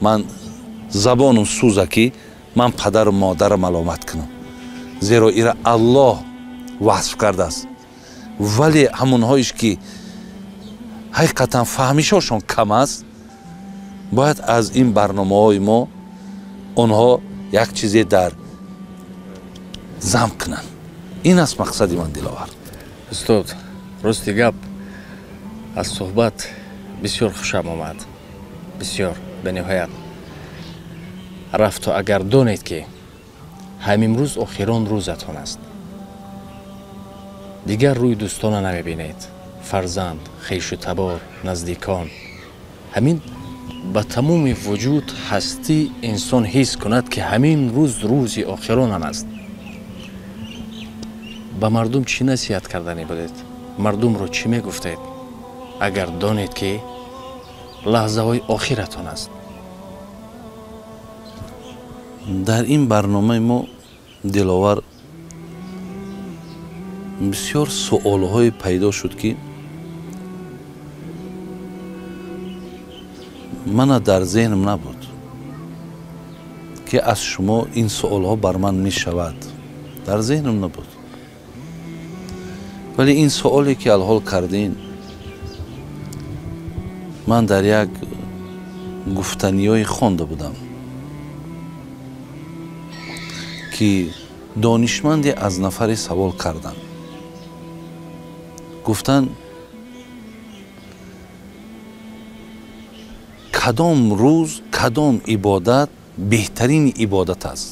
Ман забонум сӯза ки ман падару модарро маломат кунам, зеро ира Аллоҳ васф кардааст. Вале ҳамонҳоиш ки ҳақиқатан фаҳмишошон кам аст, бояд аз ин барномаҳои мо онҳо як чизе дар зам кунанд. Ин аст мақсади ман, Диловар. Устод, рости гап аз суҳбат бисёр хушам омад, бисёр бениҳоят. Рафту агар донед ки ҳамин рӯз охирон рӯзатон аст, дигар рӯи дӯстона намебинед, фарзанд, хешу табор, наздикон. Ҳамин ба тамоми вуҷуд ҳастӣ инсон ҳис кунад ки ҳамин рӯз рӯзи охиронам аст. Ба мардум чӣ насиҳат карданӣ будед? Мардумро чӣ мегуфтед агар донед ки лаҳзаҳои охиратон аст? Дар ин барномаи мо, Диловар, бисёр суолҳое пайдо шуд ки мана дар зеҳнам набуд ки аз шумо ин суолҳо бар ман мешавад, дар зеҳнам набуд. Вале ин суоле ки алҳол кардин, ман дар як Гуфтаниҳои хонда будам, ки донишманде аз нафаре савол карданд. Гуфтанд, кадом рӯз, кадом ибодат беҳтарин ибодат аст?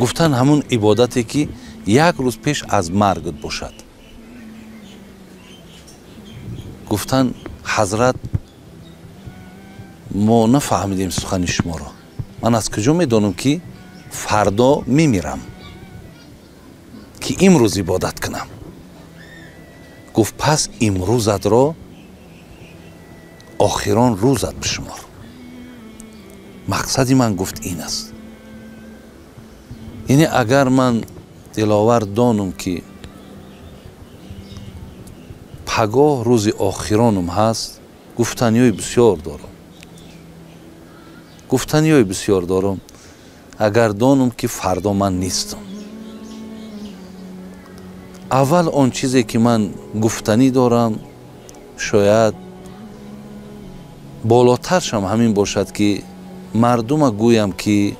Гуфтанд, ҳамун ибодате ки як рӯз пеш аз маргат бошад. Гуфтанд, ҳазрат, мо нафаҳмидем сухани шуморо. Ман аз куҷо медонам, ки фардо мемирам, ки имрӯз ибодат кунам? Гуфт, пас имрӯзатро охирон рӯзат бишумор. Мақсади ман, гуфт, ин аст. Яъне агар ман, Диловар, донам, ки пагоҳ рӯзи охиронам ҳаст, гуфтаниҳои бисёр дорам, гуфтаниҳои бисёр дорам. Агар донам, ки фардо ман нестам, аввал он чизе ки ман гуфтанӣ дорам, шояд болотаршам ҳамин бошад, ки мардума гӯям, ки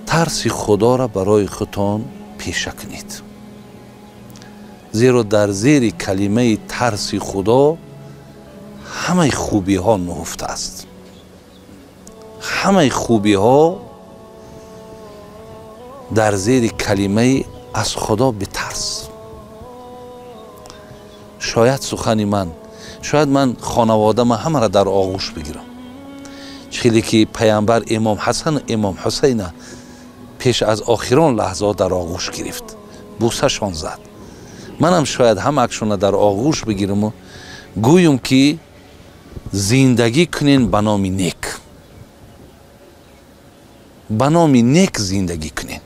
тарси худоро барои худтон пеша кунед, зеро дар зери калимаи тарси худо ҳамаи хубиҳо нуҳуфта аст. Ҳамаи хубиҳо дар зери калимаи аз худо битарс. Шояд сухани ман, шояд ман хонаводама ҳамаро дар оғӯш бигирам, хеле ки паямбар имом Ҳасан, имом Ҳусайна пеш аз охирон лаҳзаҳо дар оғӯш гирифт, бӯсашон зад. Манам шояд ҳамаакшона дар оғӯш бигираму гӯем, ки зиндагӣ кунен ба номи нек, ба номи нек зиндагӣ кунен.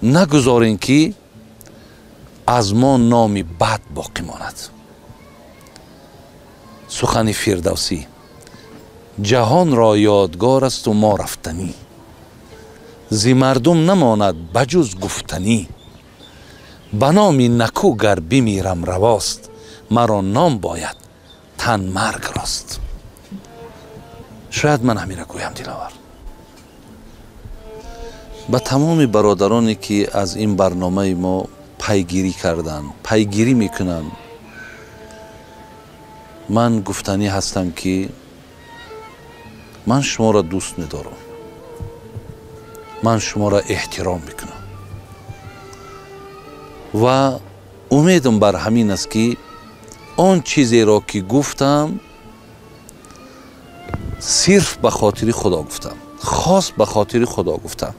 Нагузорен, ки аз мо номи бад боқӣ монад. Сухани Фирдавсӣ: ҷаҳонро ёдгор асту мо рафтанӣ, зи мардум намонад ба ҷуз гуфтанӣ. Ба номи наку гар бимирам равост, маро ном бояд, тан марг рост. Шояд ман ҳамира гӯям, Диловар. Ба тамоми бародароне, ки аз ин барномаи мо пайгирӣ карданд, пайгирӣ мекунанд, ман гуфтанӣ ҳастам, ки ман шуморо дӯст медорам, ман шуморо эҳтиром мекунам ва умедам бар ҳамин аст, ки он чизеро, ки гуфтам, сирф ба хотири худо гуфтам, хос ба хотири худо гуфтам.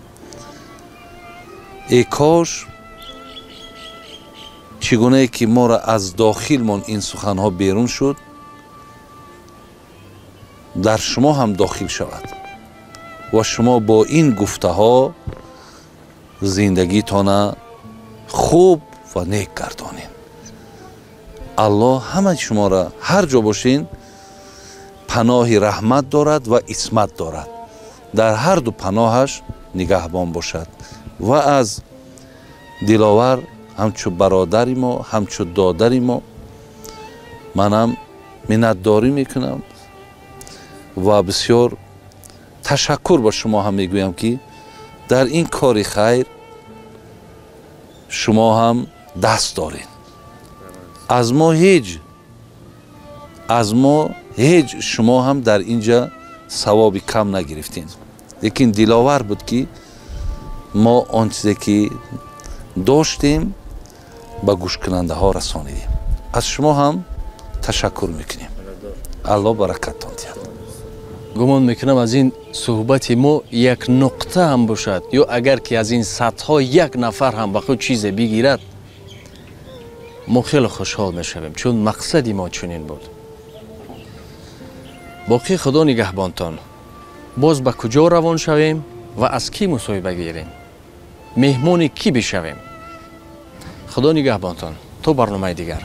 Эй кош, чӣ гунае ки моро аз дохилмон ин суханҳо берун шуд, дар шумо ҳам дохил шавад ва шумо бо ин гуфтаҳо зиндагитона хуб ва нек гардонед. Аллоҳ ҳамаи шуморо ҳар ҷо бошин паноҳи раҳмат дорад ва исмат дорад. Дар ҳар ду паноҳаш нигаҳбон бошад. Ва аз Диловар ҳамчу бародари мо, ҳамчу додари мо, манам миннатдорӣ мекунам ва бисёр ташаккур ба шумо ҳам мегӯям, ки дар ин кори хайр шумо ҳам даст доред. Аз мо ҳеҷ шумо ҳам дар инҷа савоби кам нагирифтем, лекин Диловар буд, ки мо он чизе ки доштем, ба гӯшкунандаҳо расонидем. Аз шумо ҳам ташаккур мекунем. Аллоҳ баракаттон диҳад. Гумон мекунам, аз ин суҳбати мо як нуқта ҳам бошад, ё агар ки аз ин садҳо як нафар ҳам ба худ чизе бигирад, мо хеле хушҳол мешавем, чун мақсади мо чунин буд. Боқӣ худо нигаҳбонтон. Боз ба куҷо равон шавем ва аз кӣ мусоҳиба гирем, меҳмони кӣ бишавем? Худо нигаҳбонтон то барномаи дигар.